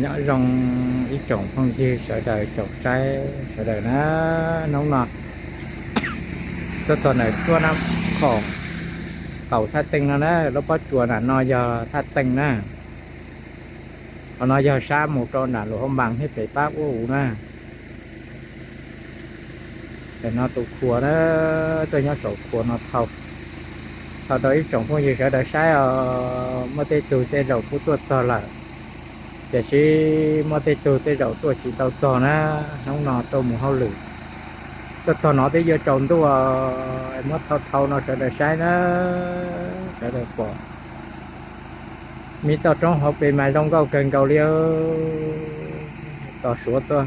Nyob zoo ib tsoom phooj ywg sawv daws, tsoom saib sawv daws na. Hnub no tuaj txog ntawm tuaj Naj Khoom qaum Thaj Teej no na, lub pob tsuas nram no yog Thaj Teej na. Qhov no yog sab mus rau nram Luas Hauv Npas thiab pem Pab Uab Us na. Tam no tus khuas na, tuaj nyob saum khuas no thau, thau rau ib tsoom phooj ywg sawv daws saib os. Muaj tej tug tej zaum kuj tuaj txog lawm, tiam sis muaj tej tug tej zaum tuaj tsis tau txog na. Hnub no tuaj mus hauj lwm, tuaj txog no twb yuav tsaus ntuj, muab thau thau no sawv daws saib na, sawv daws pom. Me toj roob hauv pes mas zoo nkauj kawg nkaus li. Tos Suav tuaj,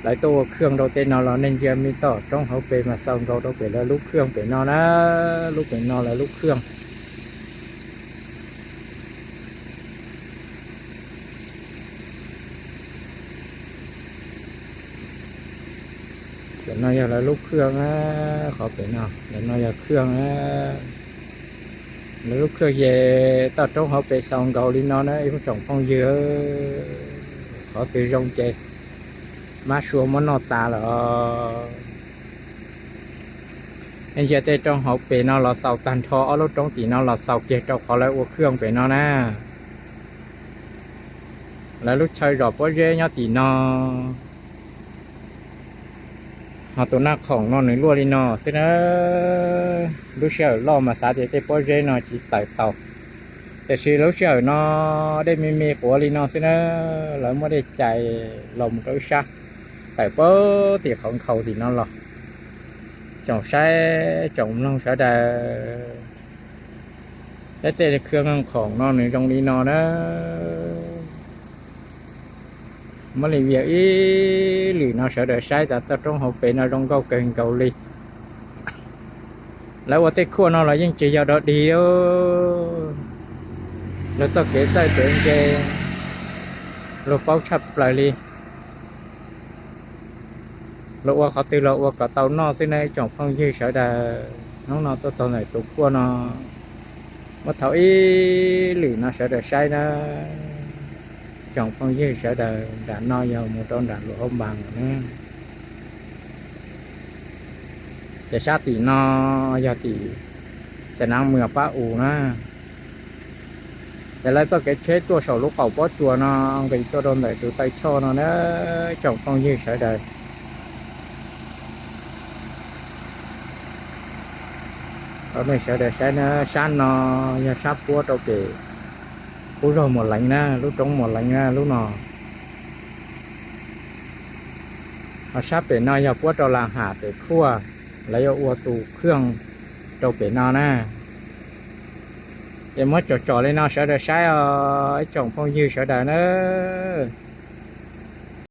lawv tuaj ua khaj rau tej no los nej ntsia me toj roob hauv pes mas xaus nkaus rau pem lawv lub khaj pem no na. Lub pem no lawv lub khaj. Tam no yog lawv lub khaj na, qhov pem no, tam no yog khaj na. Lawv lub khaj ces toj roob hauv pes xaus nkaus li no na ib tsoom phooj ywg. Qhov twg zoo ces mab sua muab noj tas lawm. Nej ntsia tej roob hauv pes no los xaus tag nrho, ob lub roob tim no los xaus kiag rau qhov lawv ua khaj pem no na. Lawv lub chaw zom pob zeb nyob tim no. Ho tus Naj Khoom no nws luaj li no xwb na. Lub sij hawm loj mas xav tias tej pob zeb no tsis tawm tau, tiam sis lub sij hawm no dej me me quav li no xwb na. Lawv muab dej cais los mus rau ib sab, tawm puag tim qhov nkhaus tim no los. Tsoom saib tsoom mloog sawv daws, saib tej khaj Naj Khoom no nws zoo li no na. Muab li vias ib lwm no sawv daws saib tas toj roob hauv pes no zoo nkauj kawg nkaus li. Lawv ua tej khaj no los yeej tsis yog dog dig li. Luag txoj kev txawj kev ntse luag paub tshaj plaws li. Luag ua qhov twg los ua kom tau noj xwb na ib tsoom phooj ywg sawv daws. Hnub no tuaj txog ntawm tus khaj no, muab thau ib lwm no sawv daws saib na. Tsoom phooj ywg sawv daws, nram no yog mus rau nram Luas Hauv Npas na. Ces sab tim no yog tim Xais Nav Mws Pab Us na. Ces lawv txoj kev tsheb tuaj saum lub qaum pob tsuas no nqis tuaj rau ntawm tus taw choj no na, tsoom phooj ywg sawv daws. Rau nej sawv daws saib na, sab no yog sab puab rau pem qub zog Muas Leev na, lub roob Muas Leev na lub no. Ho sab pem no yog puab rau Las Ham pem khuaj, lawv yuav ua tus khaj rau pem no na. Ces muab tsom tsom li no sawv daws saib os ib tsoom phooj ywg sawv daws na.